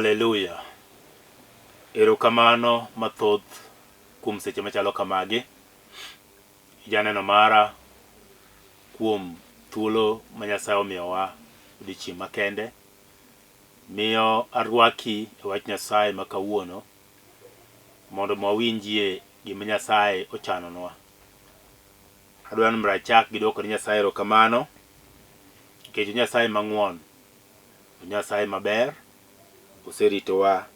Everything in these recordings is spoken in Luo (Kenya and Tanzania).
Haleluya! Erokamano mathoth kuom seche machalo kamagi. Ijaneno mara kuom thuolo ma Nyasaye omiyowa odiechieng' makende. Miyo arwaki e wach Nyasaye ma kawuono mondo mi wawinjie gima Nyasaye ochanonwa. Adwaro ni mondo achak gi dwoko ne Nyasaye erokamano nikech o Nyasaye mang'won, o Nyasaye maber, oseritowa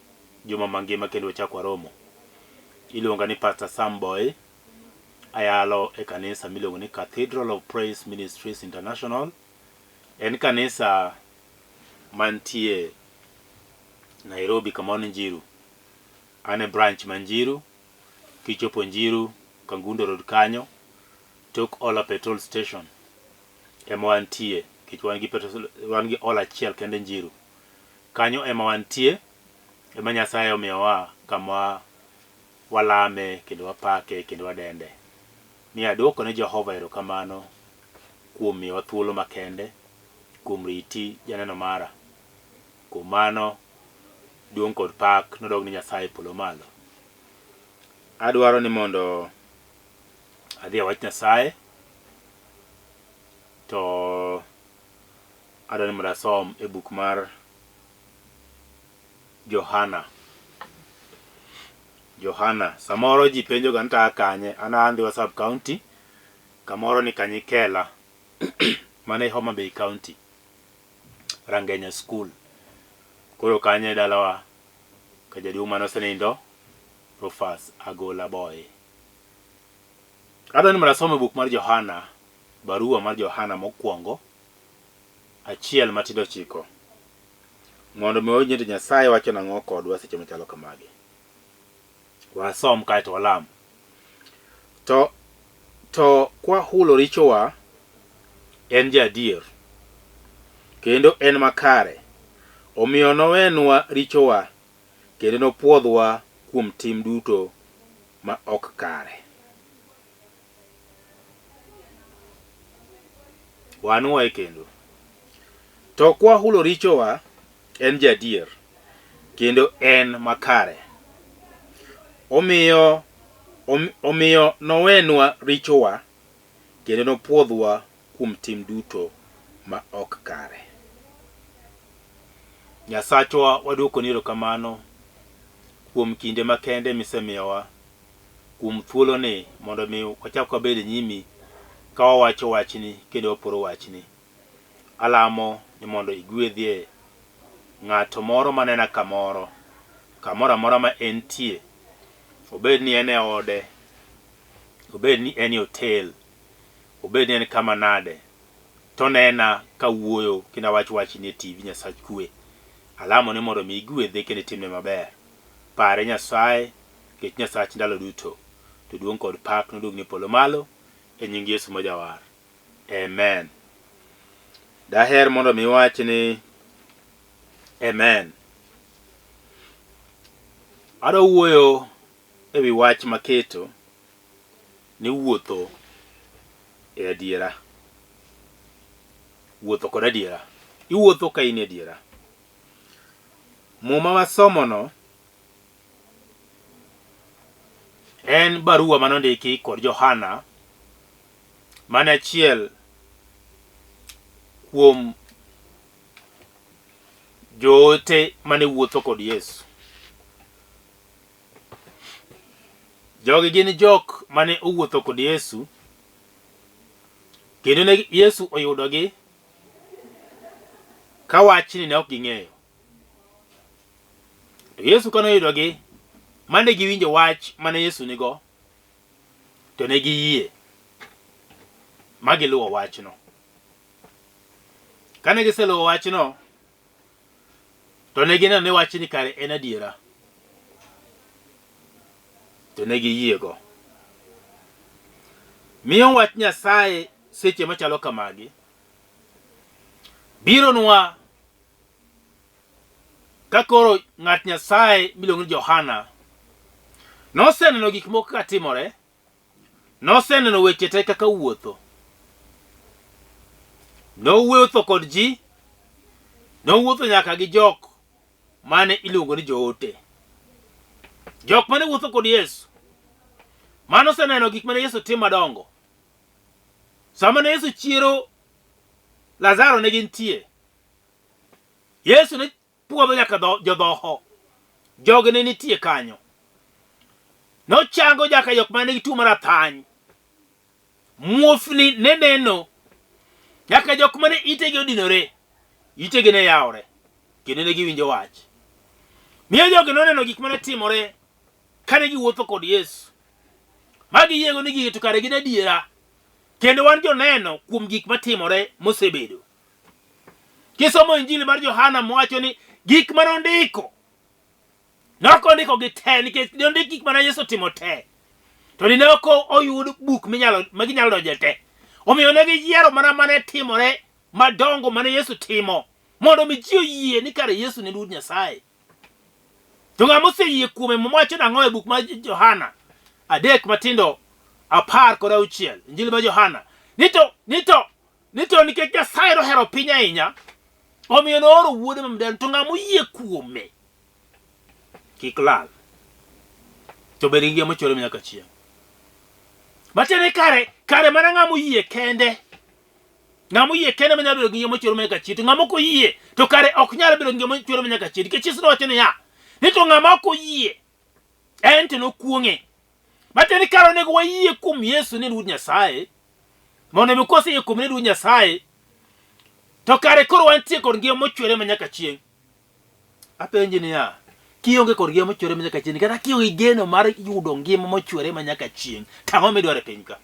juma mangima kendo wachak waromo. Iluonga ni Pastor Sam Boy, ayalo e kanisa miluongo ni Cathedral of Praise Ministries International. En kanisa mantie Nairobi kamoro ni Njiru. An e branch ma Njiru. Kichopo Njiru, Kangundo Road kanyo, tok Ola petrol station ema wantie nikech wan gi petrol, wan gi Ola achiel kende Njiru. Kanyo ema wantie, ema Nyasaye omiyowa kama walame kendo wapake kendo wadende. Mi aduoko ne Jehova erokamano kuom miyowa thuolo makende, kuom riti janeno mara. Kuom mano, duong' kod pak nodog ne Nyasaye e polo malo. Adwaro ni mondo adhi e wach Nyasaye to adwaro ni mondo asom e buk mar Johana. Johana, samoro ji penjo ga ni to aa kanye? An aa Ndhiwa sub county, kamoro ni Kanyikela, mano e Homa Bay county, Rangenya school. Koro kanyo e dalawa ka jaduong' mane osenindo, Rufus Agola Boy. Adwa ni mondo asom e buk mar Johana, barua mar Johana mokwongo, achiel matindo ochiko, mondo mi wawinj ni to Nyasaye wacho nang'o kodwa seche machalo kamagi. Wasom kaeto walam. To to kwahulo richowa, en jaadier kendo en makare, omiyo nowenwa richowa kendo nopwodhwa kuom tim duto ma ok kare. Wanwoye kendo. To kwahulo richowa, en jaadier kendo en makare, omiyo omiyo nowenwa richowa kendo nopwodhwa kuom tim duto ma ok kare. Nyasachwa, waduokoni erokamano kuom kinde makende misemiyowa, kuom thuoloni mondo mi wachak wabed e nyimi ka wawacho wachni kendo waporo wachni. Alamo ni mondo igwedhie ng'ato moro manena kamoro, kamoro amora ma entie, obed ni en e ode, obed ni en e hotel, obed ni en kama nade, to onena kawuoyo kendo awach wachni e TV Nyasach kwe. Alamo ni mondo mi igwedhe kendo itimne maber. Pare Nyasaye, nikech Nyasach ndalo duto. To duong' kod pak noduogni e polo malo, e nying Yesu ma Jawar. Amen. Daher mondo mi iwach ni Amen. Adwa wuoyo e wi wach maketo ni wuotho e adiera. Wuotho kod adiera. Iwuotho ka in e adiera. Muma wasomono en barua mane ondiki kod Johana mane achiel kuom joote mane wuotho kod Yesu. Jogi gin jok mane owuotho kod Yesu kendo ne Yesu oyudogi ka wachni ne ok ging'eyo. To Yesu kane oyudogi mane giwinjo wach mane Yesu nigo to ne giyie ma giluwo wachno. Kane giseluwo wachno to ne gineno ni wachni kare en adiera to ne giyiego. Miyo wach Nyasaye seche machalo kamagi bironwa Ka koro ng'at Nyasaye miluongo ni Johana noseneno gik moko kaka timore, noseneno weche te kaka wuotho. Nowuotho kod ji, nowuotho nyaka gi jok mane iluongo ni joote. Jok mane wuotho kod Yesu, mane oseneno gik mane Yesu timo madongo. Sama ne Yesu chiero Lazaro ne gintie. Yesu ne puodho nyaka jodhoho. Jogi ne nitie kanyo. Nochango nyaka jok mane nigi tuo mar athany. Muofni ne neno. Nyaka jok mane itegi odinore, itegi ne yawore, kendo ne giwinjo wach. Miyo jogi noneno gik mane timore kane giwuotho kod Yesu. Ma giyiego ni gigi to kare gin adiera. Kendo wan joneno kuom gik matimore mosebedo. Kisomo Injili mar Johana mowacho ni gik ma nondiko ne ok ondiko gi te nikech ne ondik gik mane Yesu otimo te. To ne ok oyud buk minyalo ma ginyalo donje te. Omiyo ne giyiero mana mane timore madongo mane Yesu timo mondo mi ji oyie ni kare Yesu ne Wuod Nyasaye. To ng'ama oseyie kuome Muma wacho nang'o e buk mar Johana adek matindo 16, Injili mar Johana ni to ni to ni to nikech Nyasaye nohero piny ahinya omiyo nooro wuode ma miderma to ng'ama oyie kuome kik lal to bed gi ngima mochwere nyaka chieng'. Matiende ni kare kare mana ng'ama oyie kende ng'ama oyie kende manyalo bedo gi ngima mochwere nyaka chieng' to ng'ama ok oyie to kare ok nyal bedo gi ngima mochwere nyaka chieng' nikech Yesu nowacho niya ni to ng'ama ok oyie en to nokuong'e. Matiende ni kare onego wayie kuom Yesu ni en Wuod Nyasaye mondo mi kwaseyie kuom ni en Wuod Nyasaye to kare koro wantie kod ngima mochwere ma nyaka chieng'. Apenji niya, kionge kod ngima mochwere ma nyaka chieng' kata kionge geno mar yudo ngima mochwere ma nyaka chieng' to ang'o midwaro e piny ka?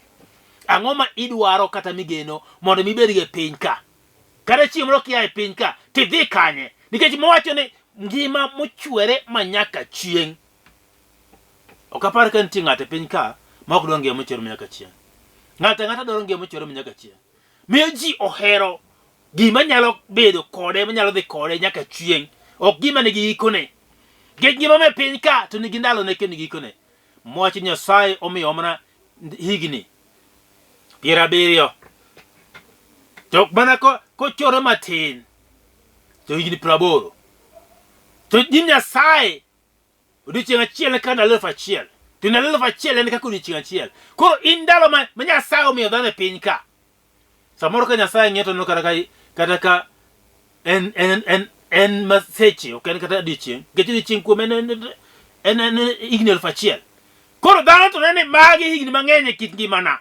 Ang'o ma idwaro kata migeno mondo mi ibedgo e piny ka? Kata chieng' moro kia e piny ka tidhi kanye? Nikech mowacho ni ngima mochwere ma nyaka chieng'. Ok apar ka nitie ng'ato e piny ka ma ok dwar ngima mochwere ma nyaka chieng'. Ng'ato ang'ata dwaro ngima mochwere ma nyaka chieng'. Miyo ji ohero gima nyalo bedo kode, manyalo dhi kode nyaka chieng', ok gima nigi gikone. Nikech ngima me piny ka to nigi ndalone kendo nigi gikone. Mwacho Nyasaye omiyowa mana higni 70. To mana kochore matin to higni 80. To nyim Nyasaye Odiechieng' achiel en kaka ndalo 1000. To ndalo 1000 en kaka odiechieng' achiel. Koro in ndalo ma, ma Nyasaye omiyo dhano e piny ka. Samoro ka Nyasaye ng'iyo to oneno kata ka kata ka en en en en ma seche ok en kata odiechieng'. Nikech odiechieng' kuome en en en, en higni 1000. Koro dhano to neno ni magi higni mang'eny e kit ngimana.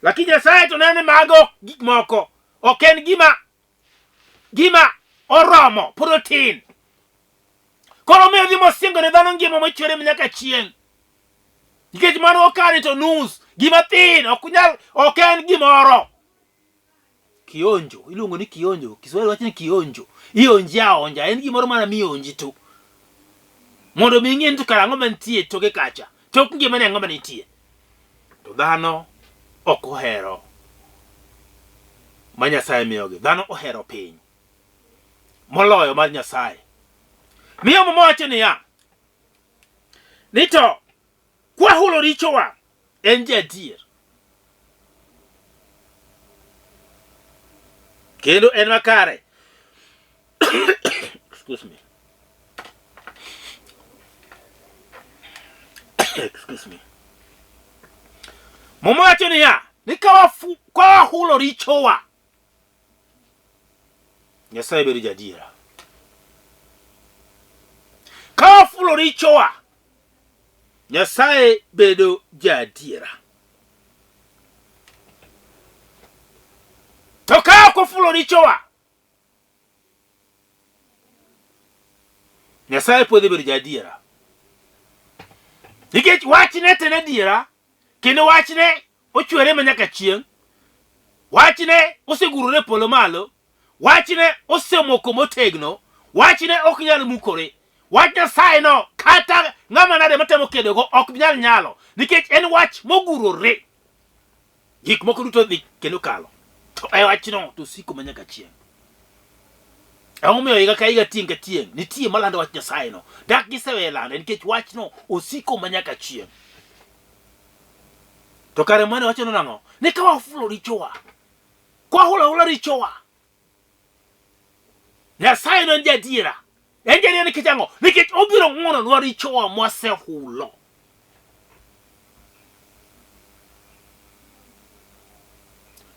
Lakini Nyasaye to neno ni mago gik moko ok en gima gima oromo pod otin. Koro omiyo dhi mosingo ne dhano ngima mochwere nyaka chieng'. Nikech mano okani to nus, gima thin, ok nyal, ok en gimoro. Kionjo, iluongo ni kionjo, Kiswahili wacho ni kionjo. Ionji aonja, en gimoro mana mionji tu. Mondo mi ing'e ni to kara ang'o mantie toke kacha. Tok ngimani ang'o manitie. To dhano ok ohero ma Nyasaye miyogi. Dhano ohero piny moloyo mar Nyasaye. Miyo Muma wacho niya, ni to kwahulo richowa en jadier kendo en makare. Excuse me. Excuse me. Muma wacho niya, ni ka wahulo richowa, Nyasaye bedo jadiera. Ka wafulo richowa, Nyasaye bedo jaadiera. To ka ok wafulo richowa, Nyasaye pod bedo jaadiera. Nikech wachne to en adiera, kendo wachne ochwere ma nyaka chieng'. Wachne osegurore e polo malo, wachne osemoko motegno, wachne ok nyal mukore. Wach Nyasaye no kata ng'ama nade matemo kedogo ok nyal nyalo, nikech en wach mogurore. Gik moko duto dhi kendo kalo, to e wachno to osiko ma nyaka chieng'. Ang'o momiyo higa ka higa tieng' ka tieng' nitie malando wach Nyasaye no? Dak giseweyo lande nikech wachno osiko ma nyaka chieng'. To kare mane wacho nang'o? Ni ka wafulo richowa, kwahulo ahula richowa, Nyasaye no en jadiera. En jadiera nikech ang'o? Nikech obiro ng'wononwa richowa mwasehulo.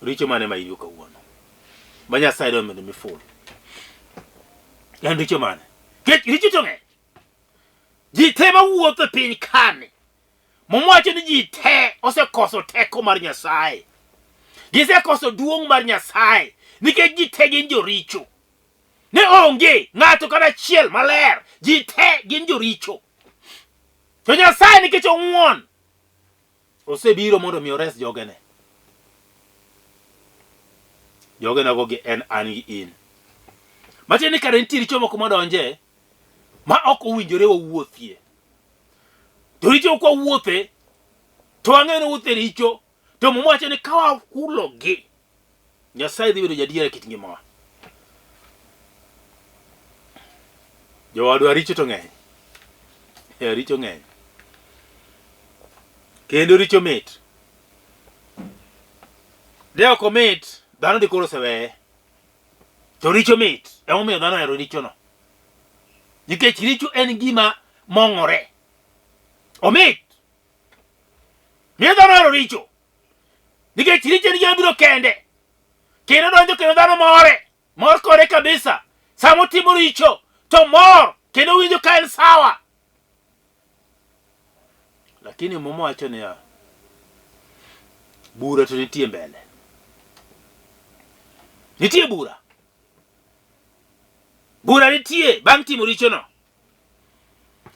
Richo mane ma in-go kawuono? Ma Nyasaye dwaro mondo miful. En richo mane? Nikech richo to ng'eny. Ji te mawuotho e piny kani, Muma wacho ni ji te osekoso teko mar Nyasaye. Gisekoso duong' mar Nyasaye nikech ji te gin joricho. Ne onge ng'ato kata achiel maler, ji te gin joricho. To Nyasaye nikech ong'won, osebiro mondo mi ores jogene. Jogenego gi en an gi in. Matiende ni kare nitie richo moko madonje ma ok owinjore wawuothie. To richo ok wawuothe, to wang'eyo ni wawuotho e richo, to Muma wacho ni ka wahulogi, Nyasaye dhi bedo jadiera e kit ngimawa. Jowadwa richo to ng'eny. E, richo ng'eny. Kendo richo mit. De ok omit, dhano dikoro oseweye. To richo mit, emomiyo dhano ohero richono. Nikech richo en gima mong'ore. Omit. Miyo dhano ohero richo. Nikech richo en gima biro kende. Kendo donjo kendo dhano more. Mor kode kabisa. Sama otimo richo to mor kendo winjo ka en sawa. Lakini Muma wacho niya, bura to nitie mbele. Nitie bura. Bura nitie bang' timo richono.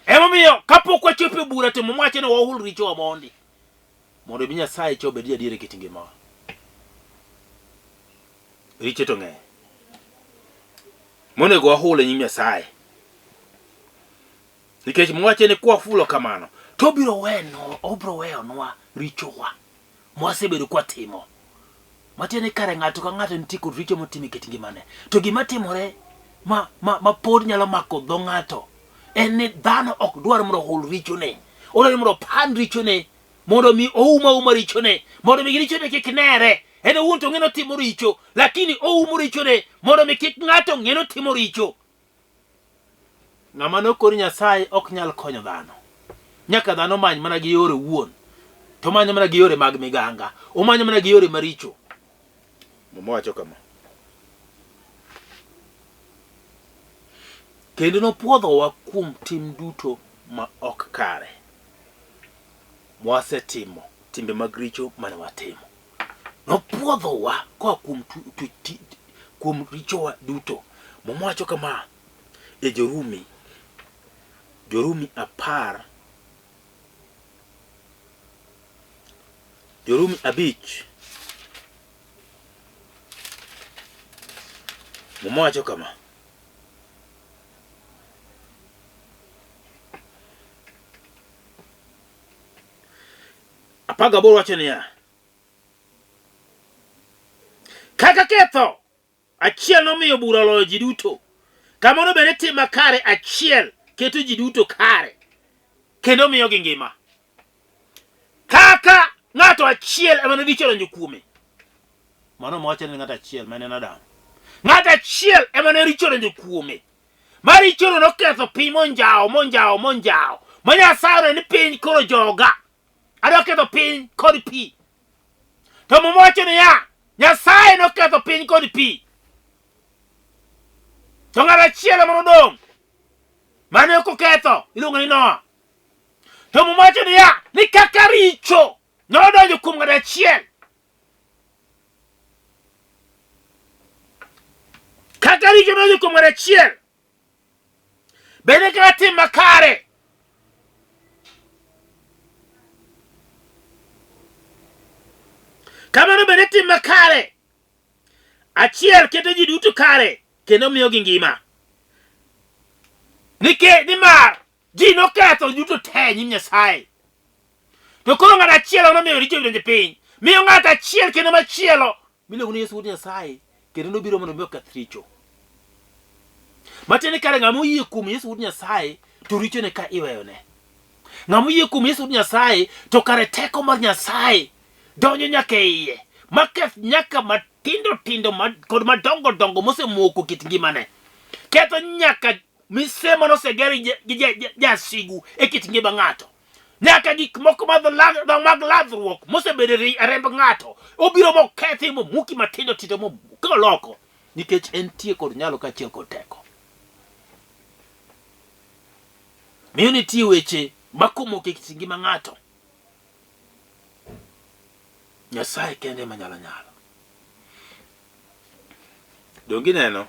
Emomiyo kapok wachopo e bura to Muma wacho ni wahul richowa mondi mondo mi Nyasaye cha obed jadier e kit ngimawa. Richo to ng'eny monego wahul e nyim Nyasaye. Nikech Muma wacho ni kwafulo kamano to obiro weno, obiro weyonwa richowa mwasebedo kwatimo. Matiende ni kare ng'ato ka ng'ato nitie kod richo motimo e kit ngimane. To gima timore ma, ma, ma pod nyalo mako dho ng'ato en ni dhano ok dwar mondo ohul richone. Odwaro ni mondo opand richone, mondo mi oum auma richone, mondo mi richone kik nere. En owuon to ong'e ni otimo richo, lakini oumo richone mondo mi kik ng'ato ng'e ni otimo richo. Ng'ama nokor Nyasaye ok nyal konyo dhano. Nyaka dhano many mana gi yore owuon. To omanyo mana gi yore mag miganga. Omanyo mana gi yore maricho. Muma wacho kama. Kendo nopwodhowa kuom tim duto ma ok kare mwasetimo, timbe mag richo mane watimo. Nopwodhowa koa kuom, tu, tu, ti, kuom richowa duto. Muma wacho kama e Jorumi, Jorumi apar, Jorumi abich. Muma wacho kama. Apar gaboro wacho niya, kaka ketho achiel nomiyo bura oloyo ji duto, kamano bende tim makare achiel keto ji duto kare kendo miyogi ngima. Kaka ng'ato achiel ema ne richo odonjo kuome, mano mawacho ni ng'ato achiel ma en Adam. Ng'ato achiel ema ne richo odonjo kuome, ma richono noketho piny monjawo monjawo monjawo ma Nyasaye oneno ni piny koro joga adwa ketho piny kod pi. To Muma wacho niya, Nyasaye noketho piny kod pi. To ng'at achiel ema nodong' mane ok oketho iluongo ni Noa. To Muma wacho niya, ni kaka richo nodonjo kuom ng'at achiel, kaka richo nodonjo kuom ng'at achiel, bende kaka tim makare kamano bende tim makare achiel keto ji duto kare kendo miyogi ngima. Nikech nimar ji noketho duto te e nyim Nyasaye. To koro ng'at achiel nomiyo richo odonjo e piny. Miyo ng'at achiel kendo machielo miluongo ni Yesu Wuod Nyasaye kendo nobiro mondo mi oketh richo. Matiende kare ng'ama oyie kuom Yesu Wuod Nyasaye to richone ka iweyone. Ng'ama oyie kuom Yesu Wuod Nyasaye to kare teko mar Nyasaye donjo nyaka e iye maketh nyaka matindo tindo ma, kod madongo dongo mosemoko kit ngimane. Ketho nyaka mise manoseger gi jasigu e kit ngima ng'ato nyaka gik moko mag ladhruok mosebedo e remb ng'ato obiro mokethi momuki matindo tindo mokoloko nikech entie kod nyalo kaachiel kod teko. Miyo nitie weche makomoko e kit ngima ng'ato Nyasaye kende ema nyalo nyalo. Donge ineno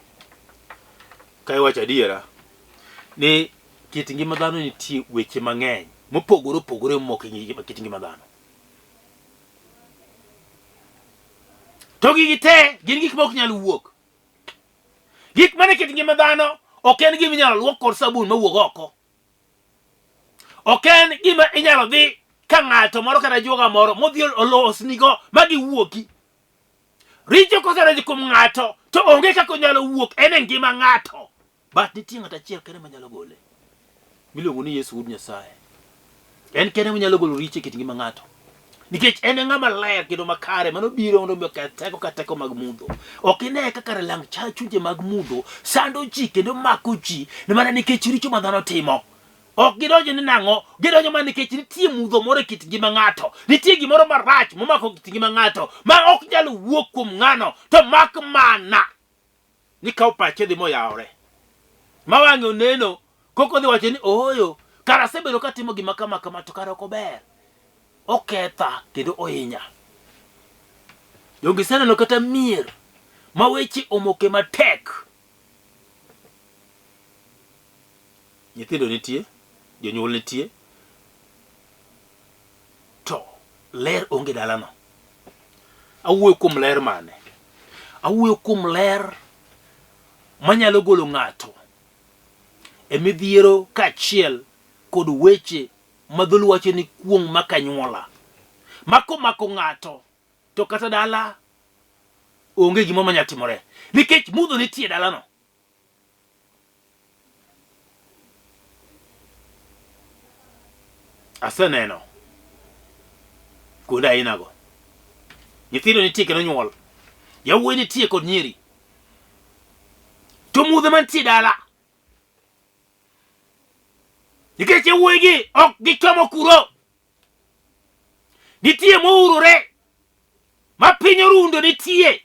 ka iwacho adiera ni kit ngima dhano nitie weche mang'eny mopogore opogore momoko e kit ngima dhano. To gigi te gin gik ma ok nyal wuok. Gik mane kit ngima dhano ok en gima inyalo luok kod sabun mawuog oko. Ok en gima inyalo dhi ka ng'ato moro kata juoga moro modhi olosnigo ma giwuogi. Richo kosedonjo kuom ng'ato to onge kaka onyalo wuok en e ngima ng'ato. But nitie ng'ato achiel kende manyalo gole. Miluongo ni Yesu wuod Nyasaye. En kende monyalo golo richo e kit ngima ng'ato. Nikech en e ng'ama ler kendo makare mano biro mondo mi oketh teko ka teko mag mudho. Ok ine kaka lang cha chunje mag mudho sando ji kendo mako ji ni mana nikech richo ma dhano timo. Ok gidonjo ni nang'o, gidonjo mana nikech nitie mudho moro e kit ngima ng'ato. Nitie gimoro marach momako kit ngima ng'ato ma ok nyal wuok kuom ng'ano to mak mana ni kawo pache dhi moyawore. Ma wang'e oneno koko dhi wacho ni ooyo kara asebedo katimo gima kama kama to kara ok ober. Oketha kendo ohinya. Donge iseneno kata mier ma weche omoke matek Nyithindo nitie, jonyuol nitie, to ler onge dalano. Awuoyo kuom ler mane? Awuoyo kuom ler manyalo golo ng'ato e midhiero kaachiel kod weche ma dholuo wacho ni kuong' mak anyuola. Ma komako ng'ato to kata dala onge gimoro manyalo timore nikech mudho nitie e dalano. Aseneno kuonde ainago. Nyithindo nitie kendo nyuol. Yawuoyi nitie kod nyiri. To mudho mantie dala. Nikech yawuoyi gi ok gichomo kuro. Nitie mourore ma piny orundo nitie.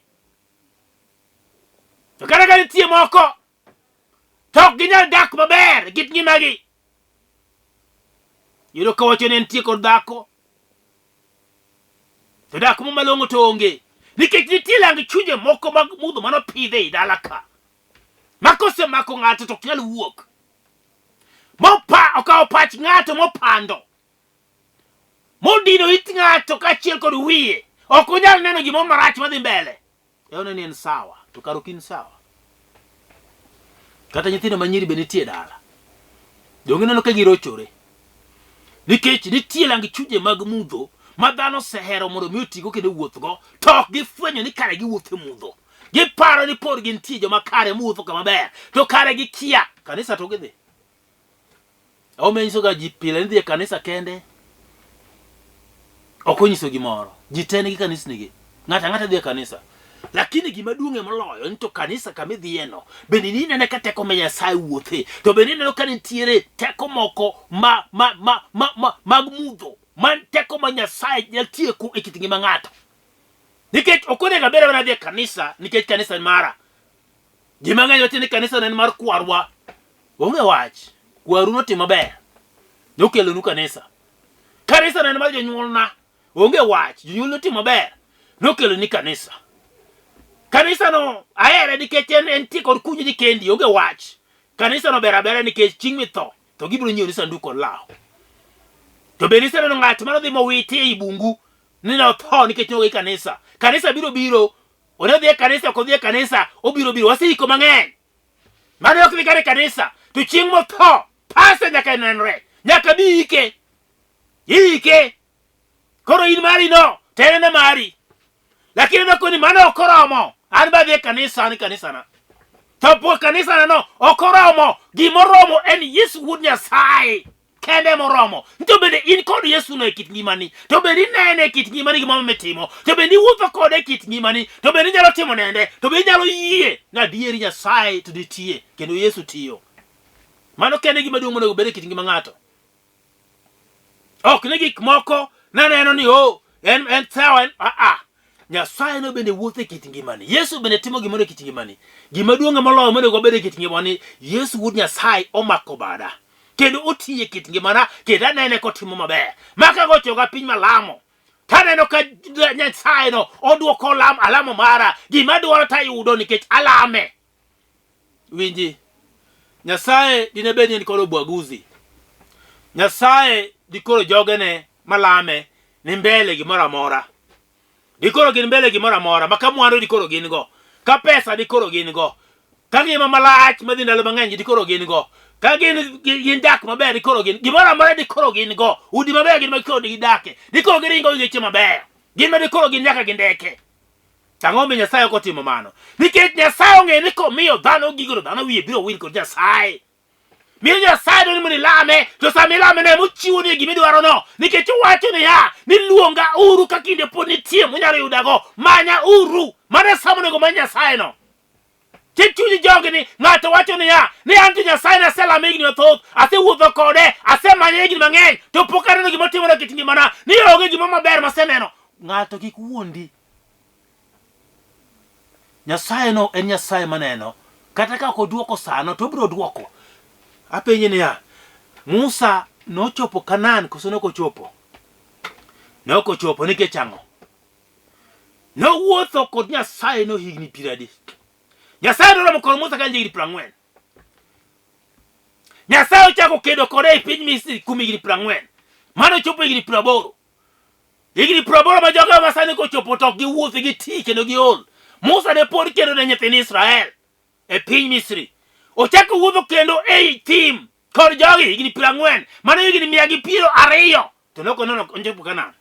To kata ka nitie moko to ok ginyal dak maber e kit ngimagi. Yudo ka wacho ni entie kod dhako to dak mo malong'o to onge nikech nitie lang chunje moko mag mudho mane opidh ei dala ka ma kosemako ng'ato to ok nyal wuok mopa okawo pach ng'ato mopando modino it ng'ato kaachiel kod wiye ok onyal neno gimoro marach madhi mbele Eno ni en sawa, to kar ok in sawa. Kata nyithindo ma nyiri be nitie dala. Donge ineno ka girochore? Nikech nitie lang chunje mag mudho ma dhano osehero mondo mi otigo kendo wuothgo, to ok gifwenyo ni kare giwuotho e mudho. Giparo ni pod gintie joma kare mowuotho kama ber, to kare gikia. Kanisa to gidhi. Omiyo anyisoga ji pile ni dhi e kanisa kende ok onyiso gimoro. Ji te nigi kanisnigi. Ng'ato ang'ata dhi e kanisa. Lakini gima duong'e moloyo ni to kanisa kama idhiyeno bende ni inene ka teko ma Nyasaye wuothe to bende ineno ka nitiere teko moko ma, ma, ma, ma, ma, mag mudho ma teko ma Nyasaye nyal tieko e kit ngima ng'ato. Nikech ok onego abed mana dhi e kanisa nikech kanisa en mara. Ji mang'eny wacho ni kanisa ne en mar kwarwa. Onge wach. Kwaru notimo maber. Nokelonu kanisa. Kanisa ne en mar jonyuolna. Onge wach. Jonyuol notimo maber. Nokeloni kanisa. Kanisa no ahere nikech en entie kod kunyi ni kendi. Onge wach. Kanisa no ber abera nikech chieng' mitho to gibiro nyiewoni sanduk kod law. To bende iseneno ng'at mane odhi mowiti ei bungu ni notho nikech noonge kanisa. Kanisa biro biro One odhi e kanisa ok odhi e kanisa, obiro biro. Waseiko mang'eny. Mane ok dhi kata e kanisa, to chieng' motho, pase nyaka nenre, nyaka bi ike. Ike. Koro in mari no, to en ena mari. Lakini nako ni mano ok oromo. An ba dhi e kanisa, an kanisana. To po kanisana no ok oromo. Gimoromo en Yesu wuod Nyasaye. kende moromo to bende in kod Yesu no e kit ngimani to bende inene e kit ngimani gimoro mitimo to bende iwuotho kode e kit ngimani to bende inyalo timo nende to bende inyalo yie ni adieri Nyasaye to nitie kendo Yesu tiyo. Mano kende gima duong' monego bed e kit ngima ng'ato. Ok ni gik moko naneno ni oh, en en sawa en a a. Nyasaye no bende wuotho e kit ngimani. Yesu bende timo gimoro e kit ngimani. Gima duong' moloyo monego obed e kit ngimani, Yesu wuod Nyasaye omako bada. Kendo otiyo e kit ngimana kendo anene kotimo maber. Maka gochoga piny malamo. Taneno ka Nyasaye no oduoko lam alamo mara. Gima dwaro tayudo nikech alame. Winji. Nyasaye dine bed ni en kod obwaguzi. Nyasaye dikoro jogene malame ni mbele gimoro amora. Dikoro gin mbele gimoro amora, ma ka mwandu dikoro gin go, ka pesa dikoro gin go, ka ngima malach madhi ndalo mang'eny dikoro gin go, ka gin gin dak maber dikoro gin gimoro amora dikoro gin go, udi maber gin ma dikoro gidake, dikoro giringo gi geche mabeyo, gin ma dikoro gin nyaka gi ndeke. Ang'o momiyo Nyasaye ok otimo mano? Nikech Nyasaye ong'eyo ni komiyo dhano gigo to dhano wiye biro wil kod Nyasaye. Miyo Nyasaye dwaro ni mondo ilame, to sama ilame no ema ochiwoni gima idwarono. Nikech owacho niya, ni luonga uru ka kinde pod nitie munyalo yudago, manya uru. Mano e sama onego many Nyasaye no. Kik chunyi jogi ni ng'ato wacho niya, ni an to Nyasaye naselame higni mathoth, asewuotho kode, asemanye higni mang'eny, to pok aneno gima otimore e kit ngimana, ni onge gima maber maseneno. Ng'ato kik wuondi. Nyasaye no en Nyasaye maneno. Kata ka ok oduoko sano to obiro duoko. Apenji niya, Musa nochopo Kanaan koso ne ok ochopo? Ne ok ochopo nikech ang'o? Nowuotho kod Nyasaye no higni piero adi? Nyasaye noromo kod Musa ka en jahigni 40. Nyasaye ochako kedo kode e piny Misri kuom higni 40. Mano ochopo higni 80. Higni 80 ma jogo ma sani kochopo to ok giwuothi giti kendo giol. Musa ne pod kedo ne nyithind Israel e piny Misri. Ochako wuotho kendo ei thim kod jogi higni 40. Mano higni 120. To ne ok oneno ochopo Kanaan.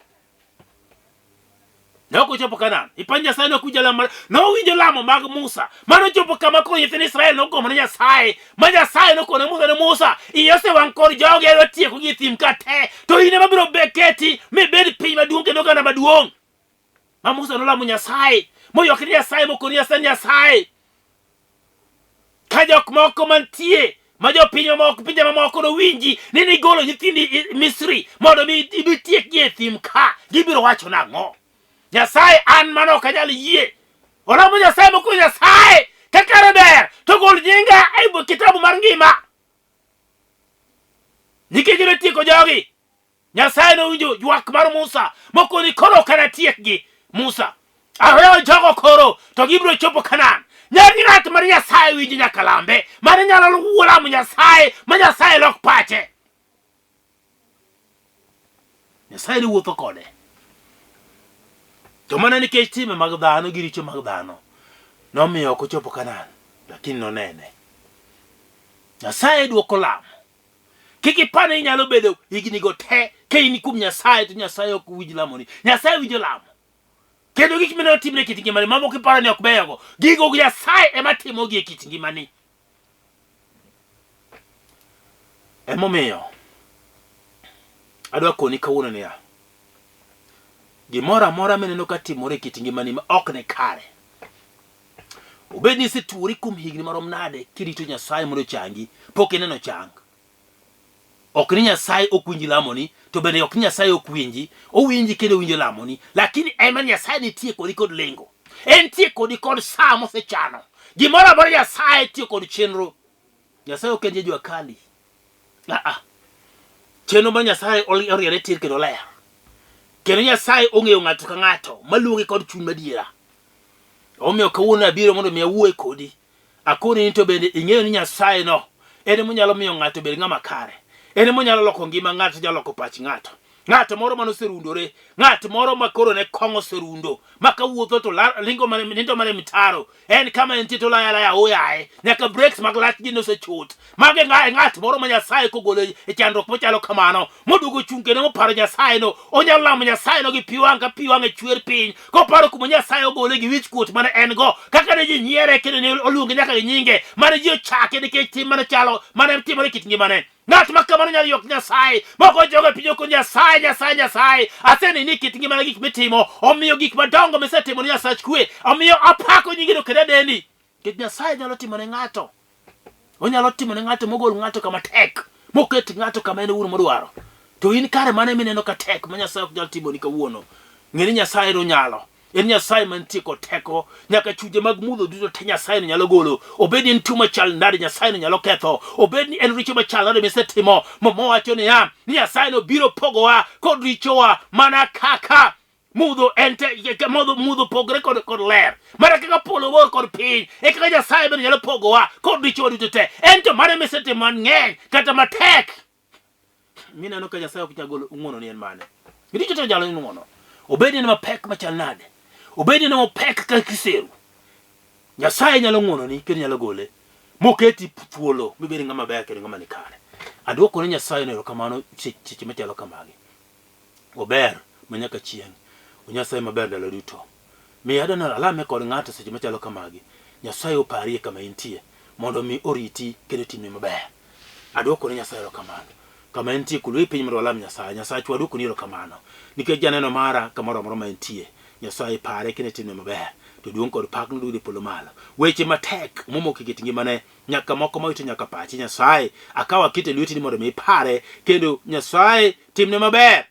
Ne ok ochopo Kanaan. Ipenjo Nyasaye ne ok winjo lamo mar nowinjo lamo mag Musa. Mano ochopo kama koro nyithind Israel nogomo ne Nyasaye. Ma Nyasaye nokone Musa ne Musa, iyi osewang' kod jogi adwa tiekogi e thim ka te. To in ema biro keti mibed piny maduong' kendo oganda maduong'. Ma Musa nolamo Nyasaye, moywak ne Nyasaye mokone Nyasaye Nyasaye. Ka jok moko mantie ma jopiny mamoko pinje mamoko nowinji ni nigolo nyithindi Misri mondo mi ibi tiekgi e thim ka, gibiro wacho nang'o? Nyasaye an mano ok anyal yie. Olamo Nyasaye moko Nyasaye ka kare ber to gol nyinga e kitabu mar ngima. Nikech notieko jogi, Nyasaye nowinjo ywak mar Musa mokoni koro ok anatiekgi. Musa, aweyo jogo koro to gibiro chopo Kanaan. Nyar ng'at mar Nyasaye winjo nyaka lambe, mane nyalo luwo lamo Nyasaye ma Nyasaye lok pache. Nyasaye ne wuotho kode. To mana nikech timbe mag dhano gi richo mag dhano nomiyo ok ochopo Kanaan, lakini nonene. Nyasaye dwoko lamo. Kik ipar ni inyalo bedo higni go te ka in kuom Nyasaye to Nyasaye ok winj lamoni. Nyasaye winjo lamo. Kendo gik mineno timre e kit ngimani mamoko iparo ni ok beyogo, gigo Nyasaye ema timogi e kit ngimani. Emomiyo adwa koni kawuono niya, gimoro amora mineno ka timore e kit ngimani ma ok ni kare, Obed ni isetuori kuom higni marom nade kirito Nyasaye mondo ochangi, pok ineno chang. Ok ni Nyasaye ok winj lamoni, to bende ok ni Nyasaye ok winji, owinji kendo owinjo lamoni, lakini ema Nyasaye nitie kodi kod lengo. Entie kodi kod saa mosechano. Gimoro amora Nyasaye tiyo kod chenro. Nyasaye ok en jajua kali. Ah ah. Chenro mar Nyasaye oriere tir kendo ler. Kendo Nyasaye ong'eyo ng'ato ka ng'ato maluonge kod chuny madiera. Omiyo kawuono abiro mondo mi awuoye kodi. Akoni ni to bende ing'eyo ni Nyasaye no en emonyalo miyo ng'ato obed ng'ama kare. En emonyalo loko ngima ng'ato, onyalo loko pach ng'ato. Ng'at moro mane oserundore, ng'at moro ma koro ne kong'o oserundo, ma kawuotho to ringo mana nindo mana e mitaro, en kama entie to laya laya oyaye, nyaka brakes mag lachgi nosechot. Mago e ng'at moro ma Nyasaye kogolo e chandruok machalo kamano, moduogo chung' kendo moparo Nyasaye no, onyalo lamo Nyasaye no gi pi wang' ka pi wang'e chwer piny, koparo kuma Nyasaye ogole gi wich kuot mane en go, kaka ne ji nyiere kendo ne oluonge nyaka gi nyinge, mane ji ochake nikech tim mane chalo mane timore e kit ngimane. Ng'at ma kamano nyalo ywak Nyasaye, moko jogo e piny oko Nyasaye, Nyasaye, Nyasaye, aseneni e kit ngimana gik mitimo, omiyo gik madongo misetimo ne Nyasach kwe, omiyo apako nyingino kendo adendi. Nikech Nyasaye nyalo timo ne ng'ato. Onyalo timo ne ng'ato mogol ng'ato kama tek, moket ng'ato kama en owuon modwaro. To in kare mane mineno ka tek ma Nyasaye ok nyal timoni kawuono? Ng'e ni Nyasaye nonyalo. En Nyasaye mantie kod teko. Nyaka chunje mag mudho duto te Nyasaye no nyalo golo. Obed ni en tuo machal nade Nyasaye no nyalo ketho. Obed ni en richo machal nade misetimo. Muma wacho niya, ni Nyasaye no biro pogowa kod richowa mana kaka mudho en te, mudho, mudho pogre kod, kod ler. Mana kaka polo bor kod piny, e kaka Nyasaye bende nyalo pogowa kod richowa duto te. En to mane misetimo mang'eny kata matek mineno ka Nyasaye ok nyal golo ng'wono ni en mane? Richo to nyalo ng'wono. Obed ni en mapek machal nade? Obed ni en mapek ka kiseru. Nyasaye nyalo ng'wononi kendo nyalo gole moketi thuolo mibed ng'ama ber kendo ng'ama nikare. Aduoko ne Nyasaye no erokamano seche machalo kamagi. Ober ma nyaka chieng'. O Nyasaye maber ndalo duto. Miya adwani alame kod ng'ato seche machalo kamagi. Nyasaye oparie kama intie mondo mi oriti kendo otimni maber. Aduoko ne Nyasaye erokamano. Kama entie kulwe piny mondo walam Nyasaye. Nyasachwa aduokoni erokamano. Nikech janeno mara kamoro amora ma entie. Nyasaye pare kendo itimne maber. To duong' kod pak noduog e polo malo. Weche matek momoko e kit ngimane nyaka moko mawito nyaka pache Nyasaye akawo aketo e lweti ni mondo mi ipare kendo Nyasaye timne maber.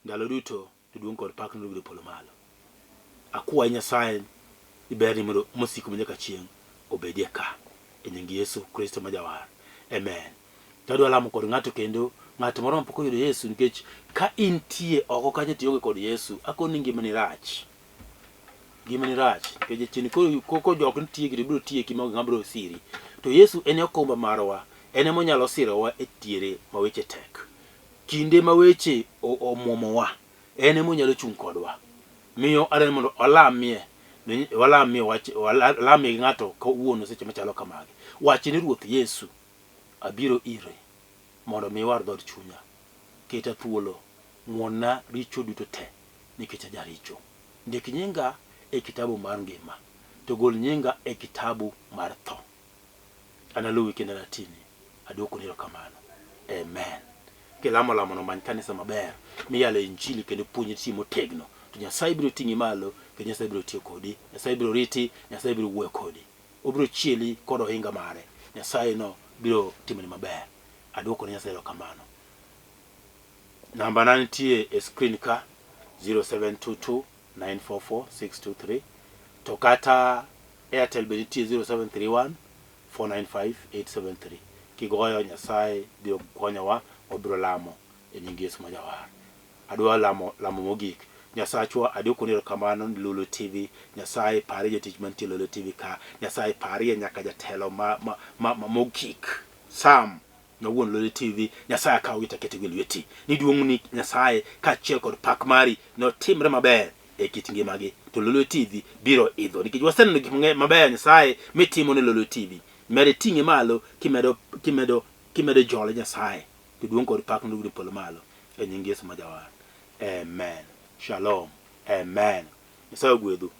Ndalo duto to duong' kod pak noduog e polo malo. Akwayi Nyasaye ni berni mondo mosiko manyaka chieng' obedie ka. E nying Yesu Kristo ma Jawar. Amen. To adwa lamo kod ng'ato kendo, ng'at moro mapok oyudo Yesu nikech ka intie oko kanyo to ionge kod Yesu, akoni ni ngimani rach. Ngimani rach nikech jachien koro koko jok nitie to biro tieki ma onge ng'ama biro siri. To Yesu en e okumba marwa, en ema onyalo sirowa e diere ma weche tek. Kinde ma weche omwomowa, en ema onyalo chung' kodwa. Miyo adwaro ni mondo walamie, walamie wach, walamie gi ng'ato kawuono seche machalo kamagi. Wach ni Ruoth Yesu, abiro iri mondo mi iwar dhood chunya. Keta thuolo, ng'wonna richo duto te nikech ajaricho. Ndik nyinga e kitabu mar ngima, to gol nyinga e kitabu mar tho. Analuwi kendo anatini. Aduokoni erokamano. Amen. Kilamo lamono many kanisa maber miyalo injili kendo puonj nitie motegno. To Nyasaye biro ting'i malo kendo Nyasaye biro tiyo kodi. Nyasaye biro riti, Nyasaye biro wuoyo kodi. Obiro chieli kod ohinga mare. Nyasaye no biro timoni maber. Aduoko ne Nyasaye erokamano. Namba na nitie e screen ka 0722 944 623 to kata Airtel be nitie 0731 495 873. Kigoyo Nyasaye biro konyowa, wabiro lamo e nying Yesu ma Jawar. Adwa lamo lamo mogik. Nyasachwa adwokoni erokamano ni Lulu TV. Nyasaye parie jotich mantie Lulu TV ka. Nyasaye parie nyaka jatelo ma, ma, ma, ma mogik Sam ma wuon Lulu TV. Nyasaye akawogi to aketogi e lweti. Ni duong'ni Nyasaye kaachiel kod pak mari notimre maber e kit ngimagi. To Lolwe TV biro idho nikech waseneno gik mang'eny mabeyo Nyasaye mitimo ne Lolwe TV. Med iting'e malo kimedo kimedo kimedo jole Nyasaye. To duong' kod pak noduog e polo malo e nying Yesu ma Jawar. Amen. Shalom. Amen. Nyasaye ogwedhu.